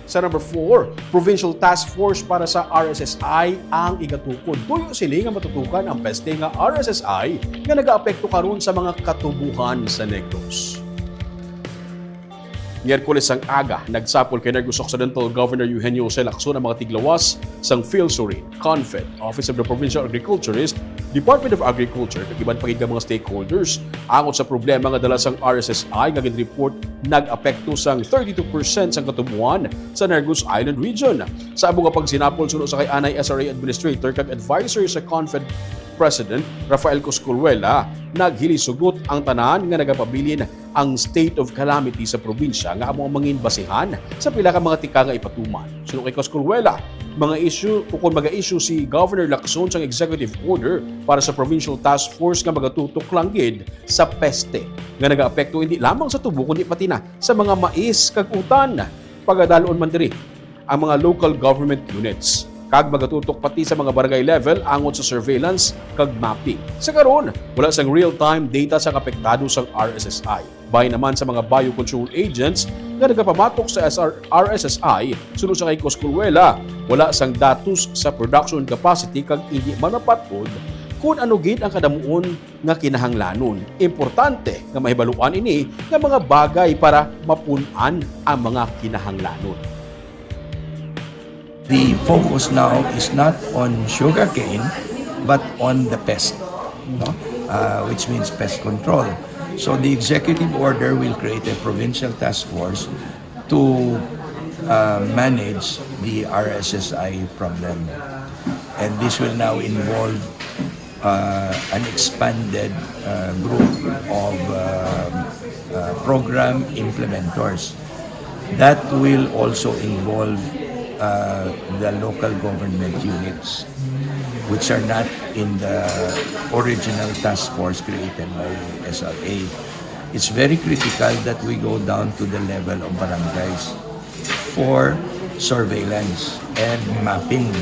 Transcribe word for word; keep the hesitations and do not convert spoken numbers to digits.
Sa number four, Provincial Task Force para sa R S S I ang igatukod. Tuyo sini nga matutukan ang peste nga R S S I nga nagaapekto karon sa mga katubuhan sa Negros. Miyerkules sang aga, nagsapol kay Negros Occidental Governor Eugenio Jose Lacson ang mga tiglawas sang PhilSurin, CONFED, Office of the Provincial Agriculturist, Department of Agriculture, kag iban pa gid nga mga stakeholders angot sa problema nga dala sang R S S I nga ginreport nag-apekto sang thirty-two percent sang katubuan sa Negros Island Region. Sa amo nga pagsinapol suno sa kay anay S R A Administrator kag Adviser sa CONFED President Rafael Cosculuela, naghilisugot ang tanan nga nagapabilin ang state of calamity sa probinsya nga amo ang mangin basihan sa pila ka mga tika nga ipatuman. Suno kay Cosculuela, mga issue o kung maga-issue si Governor Lacson sang executive order para sa provincial task force nga magatutok lang gid sa peste nga nagaapekto hindi lamang sa tubo kundi pati na sa mga mais kag utan. Pagadalon man diri ang mga local government units kag magatutok pati sa mga barangay level angot sa surveillance kag mapping. Sa karon, wala sang real-time data sa apektado sang R S S I. Bahin naman sa mga biocontrol agents nga nagapamatok sa S R R S S I, suno sa kay Cosculuela, wala sang datos sa production capacity kag indi man mapat-od kon ano gid ang kadamuon nga kinahanglanon. Importante nga mahibaluan ini nga mga bagay para mapun-an ang mga kinahanglanon. The focus now is not on sugarcane, but on the pest, no? Uh, which means pest control. So the executive order will create a provincial task force to uh, manage the R S S I problem. And this will now involve uh, an expanded uh, group of uh, uh, program implementers. That will also involve uh, the local government units, which are not in the original task force created by S R A. It's very critical that we go down to the level of barangays for surveillance and mapping.